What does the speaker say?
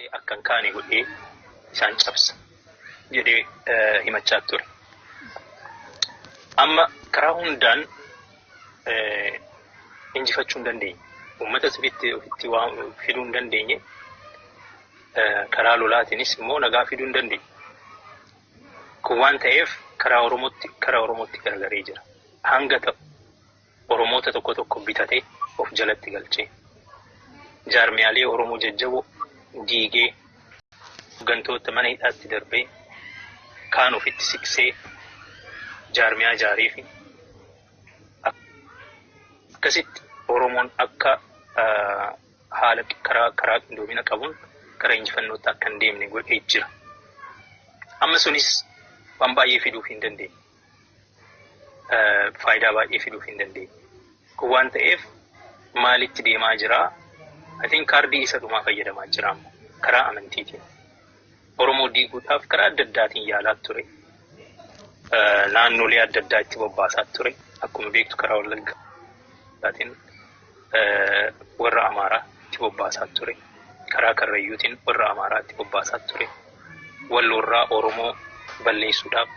Akka hin kaane godhee isaan cabsa jedhee himachaa ture. Amma karaa hundaan injifachuu hin dandeenye. Uummata ofitti ofitti fiduu hin dandeenye. Karaa lolaatiinis immoo nagaa fiduu hin dandeenye. Kun waan ta'eef karaa Oromootti garagaree jira. Hanga ta'u Oromoota tokko tokko bitatee of jalatti galchee, jaarmiyaalee Oromoo jajjaboo diigee, hooggantoota mana hidhaatti darbee, kaan ofitti siqsee, jaarmiyaa ijaarii fi akkasitti Oromoon akka haala karaa qindoomina qabuun gara injifannootti akka hin deemne godhee jira. Amma sunis waan baay'ee fiduuf hin dandeenye. Faayidaa baay'ee fiduuf hin dandeenye. Kun waan ta'eef maalitti deemaa jiraa? I think kaardii isa dhumaa fayyadamaa jira amma karaa amantiitiin. Oromoo diiguudhaaf karaa adda addaatiin yaalaa ture. Naannolee adda addaa itti bobbaasaa ture. Akkuma beektu karaa Wallaggaatiin warra Amaaraa itti bobbaasaa ture. Karaa Karrayyuutiin warra Amaaraa itti bobbaasaa ture. Walloorraa Oromoo balleessuudhaaf